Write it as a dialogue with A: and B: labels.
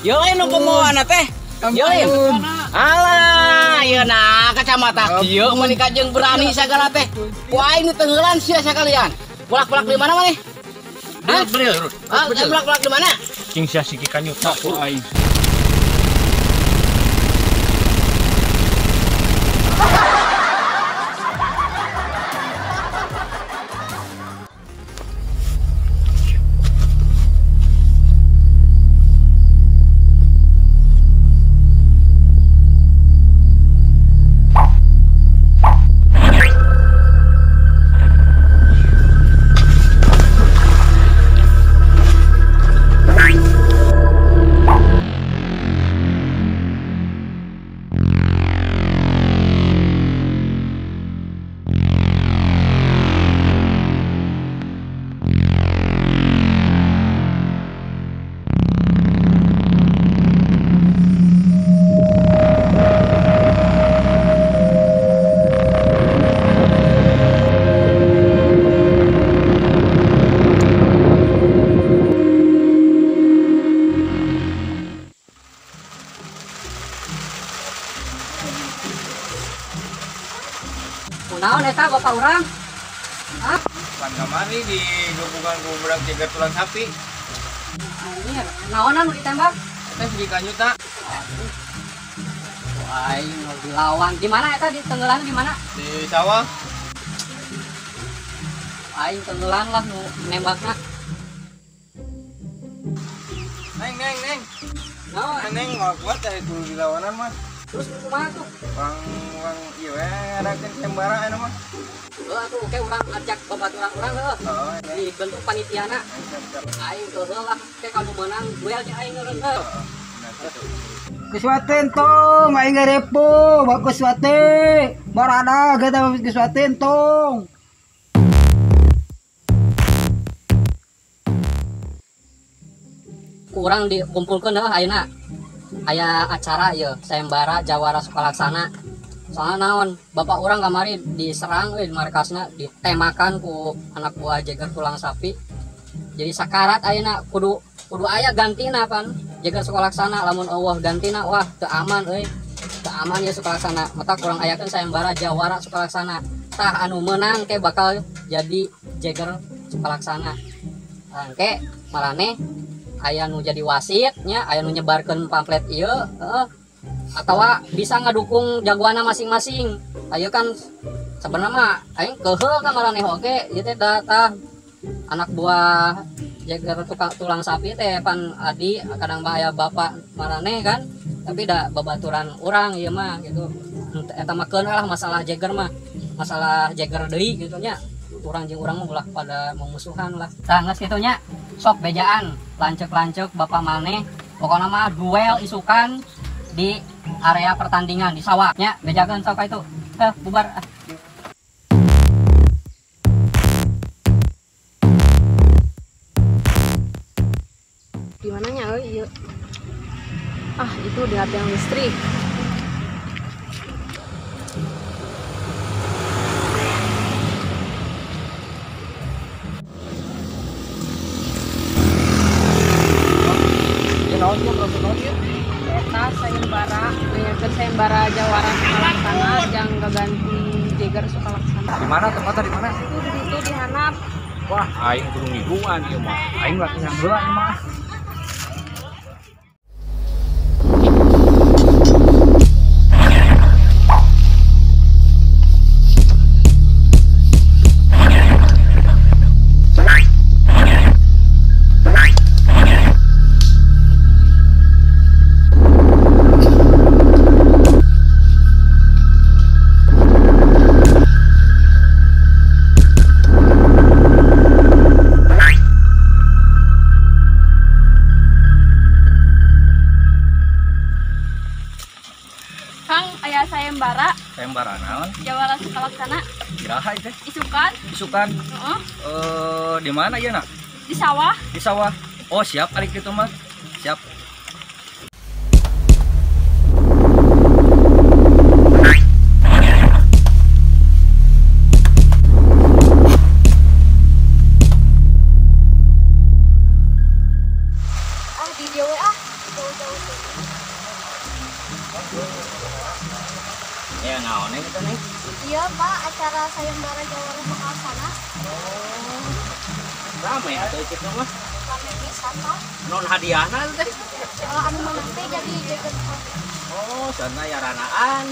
A: Yo lain nu kumaha teh? Yo lain. Alah, ieu nah kacamata kieu meuni kajeng berani sagala teh. Ku aing nu tenggelan sia sakalian. Bolak-bolak di mana maneh? Hah? Bolak-bolak di mana?
B: Cing sia siki kanyuta ku aing.
C: Naon eta bapak urang? Hah?
D: Pan kamari di gabungan ku budak jaga tulang sapi.
C: Anjir, naonan nu ditembak?
D: Eta si kanyuta.
C: Wah, aing nu dilawan. Di mana eta di tenggelan di mana?
D: Di sawah.
C: Aing tenggelan lah nu nembakna.
D: Neng, neng, neng.
C: Naon?
D: Neng mah kuat teh kudu dilawanan mah.
C: Terus kumaha tuh?
D: Urang ieu we ngadakeun sayembara anu mah.
C: Heuh atuh oke urang ajak babaturan urang heuh. Dibentuk panitiana. Aing heuh lah ke kamu meunang duel jeung aing eureun heuh.
E: Kuswaten tong aing ngarepo, bagus kuswate. Barada kita kuswaten tong.
C: Kurang dikumpulkeun heuh ayeuna. Aya acara ieu sayembara Jawara Sukalaksana. Soalna naon, bapak urang kamari diserang euy markasna ditemakan ku anak buah Jeger tulang sapi. Jadi sakarat ayeuna kudu kudu aya gantina pan Jeger Sukalaksana lamun eueuh gantina wah teu aman euy. Teu aman ieu Sukalaksana. Mata kurang ayakeun sayembara Jawara Sukalaksana. Tah anu meunang ke bakal jadi Jeger Sukalaksana. Engke maraneh aya nu jadi wasit nya, aya nu nyebarkeun pamflet ieu heeh. Atawa bisa ngadukung jagoanna masing-masing. Ayo kan sebenarnya mah aing keuheul ka maraneh oge ieu teh tah anak buah Jeger tukang tulang sapi teh pan adi kadang mah aya bapak maraneh kan, tapi da babaturan urang ieu mah gitu. Eta mah keun lah masalah Jeger mah, masalah Jeger deui gitu nya. Urang jeung urang mah ulah pada memusuhan lah. Tah geus kitu nya. Sok bejaan, lanceuk-lanceuk bapak maneh, pokokna mah duel isukan di area pertandingan di sawah nya, bejakeun sok ka itu. Heh, bubar.
F: Di mananya euy ieu? Ah, itu di tiang listrik. Eta sayembara, nanyakeun sayembara Jawara Sukalaksana jang gaganti Jeger Sukalaksana.
D: Di mana tempatnya di mana?
F: Itu di situ di Hanap.
B: Wah, aing kudu ngiluan ieu mah. Aing latihan heula ieu mah.
F: Sayembara.
D: Sayembara naon?
F: Jawara Sukalaksana.
D: Iraha teh?
F: Isukan.
D: Isukan.
F: Heeh.
D: Di mana ieu, Nak?
F: Di sawah.
D: Di sawah. Oh, siap ari kitu mah. Siap.
F: Ah, di dieu we ah. Jauh-jauh.
A: Ya naon eta nih?
G: Iya Pak, acara sayembara jawara Pakaksana.
A: Oh. Rame atuh kitu mah.
G: Rame pisan Pak.
A: Non hadiahna teh?
G: Anu menang teh jadi jaga.
A: Oh, sana yaranaan.